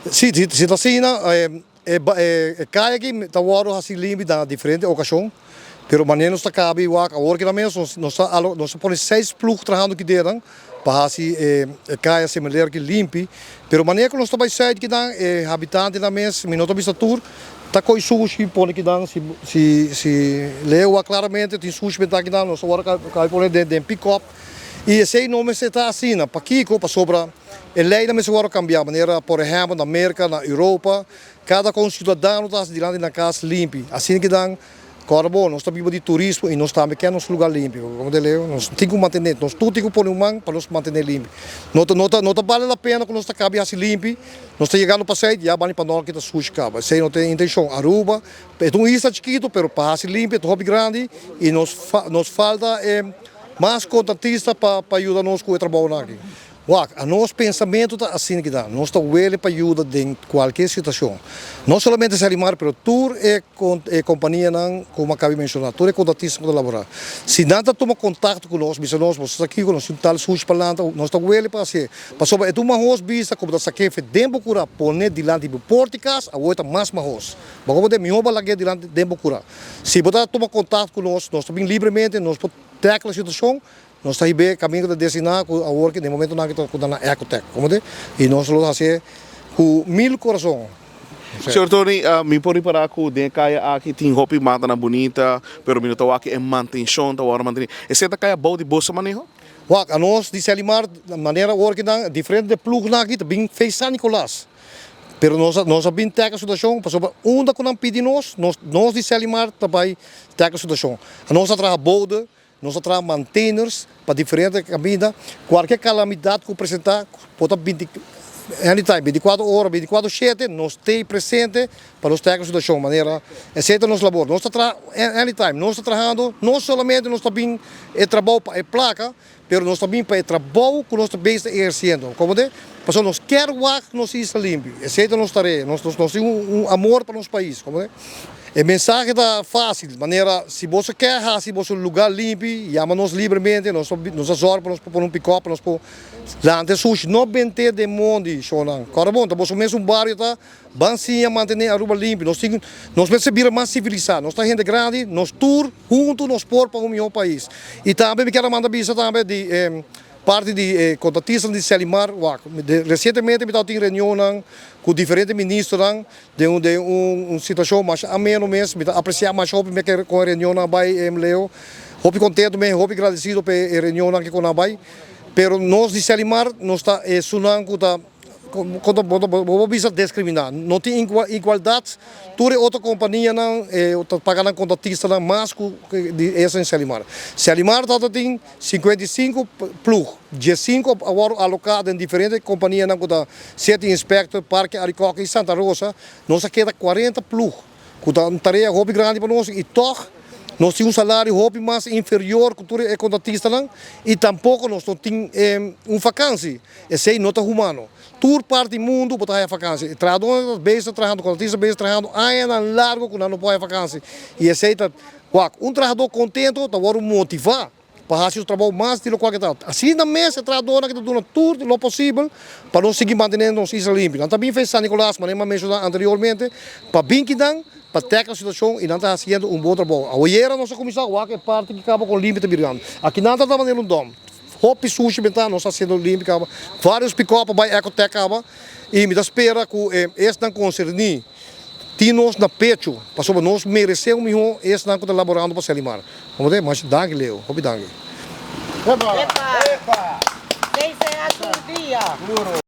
Si, si, si ta asina, e, e, e kaya aki ta wòrdu hasi limpi na diferente okashon, pero manera nos ta kabi wak awor ki mes, nos ta pone seis ploeg trahando aki den pa hasi e kaya Semeler aki limpi, pero manera ku nos ta bai sùit kinan, e habitantenan mes, mi no ta bisa tur, ta koi sushi pone kinan. Si Leo wak klaramente tin sushi bentá kinan, nos ta wòrdu kabi pone den pick-up i esei no mester ta asina. Pakiko? Pasobra e leinan mester wòrdu kambiá, manera por ehèmpel na Merka, na Europa, kada kon siudadano ta hasi dilanti nan kas limpi. Asina kinan kòrda bo, nos ta biba di turismo i nos tambe ke nos lugá limpi. Komo te Leo, nos tin ku mantené, nos tur tin ku pone un man pa nos mantené limpi. No ta bale la pena ku nos ta kabi hasi limpi, nos ta yegando pa seit, ya bani pa nòl kita sushi kaba. Esei no ta e intenshon. Aruba e ta un isla chikitu, pero pa hasi limpi e ta hopi grandi i nos falta mas kontratista pa yuda nos ku e trabounan aki. Wak, a nos pensamentu ta asina ku nos ta wele pa yuda den kualke situashon. No solamente Serlimar, pero tur e kompanianan, komo a kaba di menshoná, tur e kontratista ku ta laborá. Si nan ta tuma kontakto ku nos, bisa nos, "Boso ta aki, nos tin tal sushi pa lanta," nos ta wele pa hasié. Pasobra e ta un mahos bista ku bo ta sak'é fe den bo kurá, pone dilanti bo porta di kas, awor ta mas mahos. Bo komo mihó bo lag'é dilanti den bo kurá. Si bo ta tuma kontakto ku nos, nos ta bin libremente, nos por tackle e situashon, nos ta hib'é kaminda ku ta destiná ku awor ku den momentonan ku ta na Ecotech. Komo te? I nos lo hasié ku mil kurason. Señor Tony, mi por ripará ku den e kaya aki tin hopi matanan bunita, pero mi no ta wak e mantenshon ta wòrdu mantení. Esei ta kaya bou di boso maneho? Wak, anos di Serlimar, manera awor ku nan diferente plugnan aki ta bin for San Nicolas. Pero nos a bin tackle situashon, pasobra unda ku nan pidi nos, nos di Serlimar ta bai tackle situashon. Nos a traha bode, nos a traha maintainers pa diferente kaminda. Kualke kalamidat ku presentá, por ta 20, anytime, 24 ora, 24/7, nos ta presente pa nos tackle situashon. Manera, esei ta nos labor. Nos ta traha anytime, nos ta trahando, no solamente nos ta bin e trabou pa e plaka, pero nos ta bin pa e trabou ku nos ta bezig ehersiendo. Komo te? Pasobra nos ke wak nos isla limpi. Esei ta nos tarea. Nos tin un amor pa nos pais. Komo te? E mensahe ta fásil. Manera, si bo ke hasi bo lugá limpi, yama nos libremente, nos ta sòru pa nos pone un pick-up, nos por lanta sushi, no bent'é den mondi, shonnan. Kòrda bon, ta boso mes un bario ta, ban siña mantené Aruba limpi. Nos mester bira mas sivilisá. Nos ta hende grandi, nos tur huntu nos por pa un mihó pais. I tambe mi ke manda bisa tambe di parti di kontratista di Serlimar, wak. Resientemente mi tabatin reunionnan ku diferente ministernan den un situashon mas ameno mes, mi ta apresiá mas hopi mi ke kon e reunionnan bai, Leo. Hopi kontentu mes, hopi gradesido pa e reunionnan ku nan bai. Pero nos di Serlimar, nos ta esunnan ku ta bo bisa diskriminá. No tin igualdat, tur e otro kompanianan ta paga nan kontratistanan mas ku di esa den Serlimar. Serlimar tabatin 55 ploeg, 15 a wòrdu aloká den diferente kompanianan ku ta City Inspector, Parke Arikok i Santa Rosa. Nos a keda 40 ploeg, ku ta un tarea hopi grandi pa nos i tòg nos tin un salario hopi mas inferior ku tur e kontratistanan i tampoko nos no tin un vakansi. Esei no ta humano. Tur parti di mundu bo ta haña vakansi. E trahadónan ta bezig trahando, kontratista bezig trahando añanan largu ku nan no por haña vakansi. I esei ta, wak, un trahadó kontentu ta wòrdu motivá pa hasi su trabou mas di lokual ke ta. Asina mes e trahadónan ke ta duna tur lo posibel pa nos sigui mantené nos isla limpi. Nan ta bin for San Nicolas, manera mi a menshoná anteriormente, pa bin kinan, pa tackle e situashon i nan ta hasiendo un bon trabou. Ayera nos a kuminsá wak e parti ku kaba kon limpi ta birando. Aki nan ta manera un dòm. Hopi sushi bentá nos ta hasiendo limpi kaba. Vários pick-up a bai Ecotech kaba i mi ta spera ku esnan konserní tin nos na pechu pasobra nos meresé un mihó esnan ku ta laborando pa Serlimar. Komo te? Masha danki, Leo. Hopi danki. Epa! Epa! Seis sea tur dia. Duro.